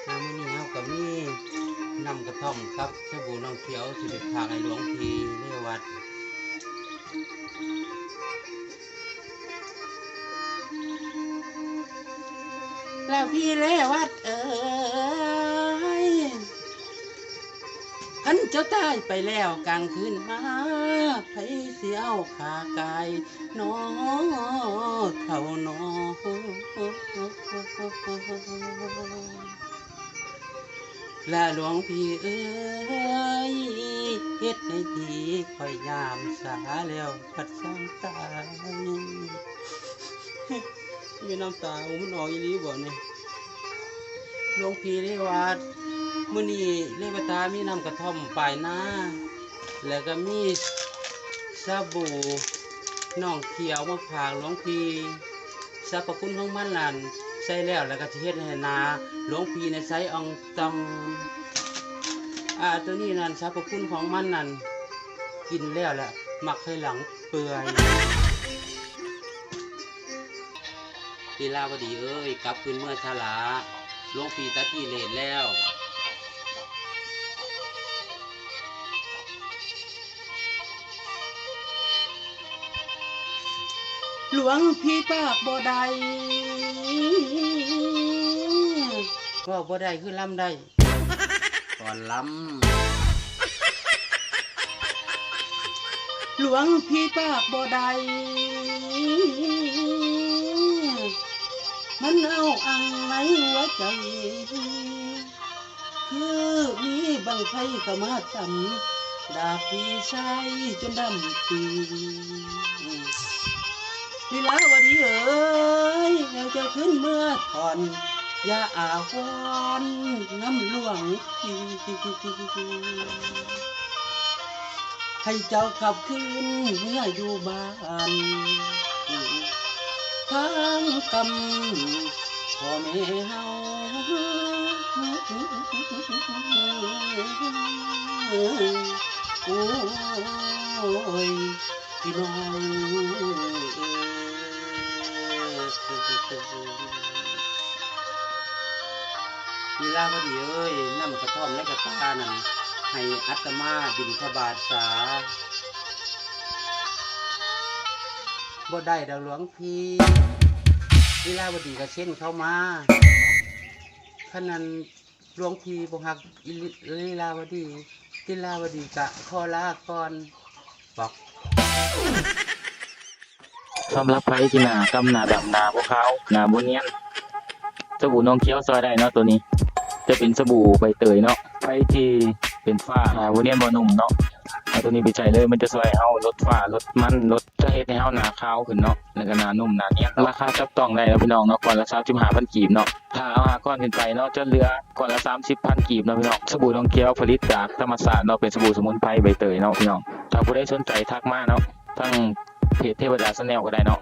ມື້ນີ້ເຮົາກໍມີນ້ຳກະທ່ອມກັບສະບູນ້ອງຂຽວ ຊິໄປຝາກໃຫ້ຫຼວງພີ່ເລວັດ. ແລ້ວພີ່ເລວັດເອີຍ ຄັນເຈົ້າຕາຍໄປແລ້ວກາງຄືນມາ ໃຜຊິເອົາຂ້າກາຍນໍເຖົ້ານໍ? ລະຫຼວງພີ່ເອີຍ ເຮັດໃຫ້ທີ່ຂ້ອຍຍາມສາແລ້ວ ພັດສ້າງຕາຍ. ມີນ້ຳຕາ ໂອ້ ມັນອອກອີ່ຫຼີບໍ່ນີ້? ຫຼວງພີ່ເລວັດ ມື້ນີ້ເລວະຕາມີນ້ຳກະທ່ອມປາຍນາ ແລ້ວກໍມີສະບູນ້ອງຂຽວມາຝາກຫຼວງພີ່. ສັບພະຄຸນຂອງມັນນັ້ນ ໃຊ້ແລ້ວ ແລ້ວກໍຊິເຮັດໃຫ້ໜ້າຫຼວງພີ່ໃນໃສອ່ອງຕ່ອງ. ອາ ໂຕນີ້ນັ້ນ ສັບພະຄຸນຂອງມັນນັ້ນ ກິນແລ້ວລະມັກໄຂ່ຫຼັງເປື່ອຍ. ລີລາວະດີເອີຍ ກັບຄືນເມືອຊະຫຼາ ຫຼວງພີ່ຕັດກິເລດແລ້ວ. ຫຼວງພີ່ປາກບໍ່ໄດ້ ເວົ້າບໍ່ໄດ້ຄືລຳໄດ້ ກ່ອນລຳ. ຫຼວງພີ່ປາກບໍ່ໄດ້ ມັນເອົາອັ່ງໃນຫົວໃຈ ຄືມີບັ້ງໄຟເຂົ້າມາຕຳ ດາບພີ່ຊາຍຈົນດຳປີ. ລີລາວະດີເອີຍ ໃຫ້ເຈົ້າຄືນເມືອຖອນ ຢ່າອາວອນນຳຫຼວງ ໃຫ້ເຈົ້າກັບຄືນເມືອຢູ່ບ້ານ ທາງກຳພໍ່ແມ່ເຮົາ ໂອ້ຍ ພີ່ນ້ອງເອີຍ. ລີລາວະດີເອີຍ ນ້ຳກະທ່ອມໃນກະຕ່ານັ້ນ ໃຫ້ອາດຕະມາບິນທະບາດສາ. ບໍ່ໄດ້ດອກຫຼວງພີ່ ລີລາວະດີກະເຊັນເຂົ້າມາ ຄັນນັ້ນ ຫຼວງພີ່ບໍ່ຮັກອີ່ລີລາວະດີ ລີລາວະດີກະຂໍລາກ່ອນ ປອກ. ສຳລັບໃຜທີ່ໜ້າກຳ ໜ້າດຳ ໜ້າບໍ່ຂາວ ໜ້າບໍ່ນຽນ ສະບູນ້ອງຂຽວຊ່ອຍໄດ້ເນາະ ໂຕນີ້ຈະເປັນສະບູໃບເຕີຍເນາະ. ໃຜທີ່ເປັນຟ້າ ໜ້າບໍ່ນຽນບໍ່ນຸ່ມເນາະ ເອົາໂຕນີ້ໄປໃຊ້ເລີຍ ມັນຈະຊ່ອຍເຮົາລົດຟ້າ ລົດມັນ ລົດ ຈະເຮັດໃຫ້ເຮົາໜ້າຂາວຂຶ້ນເນາະ ແລ້ວກໍໜ້ານຸ່ມໜ້ານຽນ. ລາຄາຈັບຕ້ອງໄດ້ເນາະພີ່ນ້ອງເນາະ ກ້ອນລະສາມສິບຫ້າພັນກີບເນາະ. ຖ້າເອົາຫ້າກ້ອນຂຶ້ນໄປເນາະ ຈະເຫຼືອກ້ອນລະສາມສິບພັນກີບເນາະພີ່ນ້ອງ. ສະບູນ້ອງຂຽວຜະລິດຈາກທຳມະຊາດເນາະ ເປັນສະບູສະໝຸນໄພໃບເຕີຍເນາະພີ່ນ້ອງ. ຖ້າຜູ້ໃດສົນໃຈທັກມາເນາະ ທາງເພຈເທວະດາແຊນແນວກໍໄດ້ເນາະ.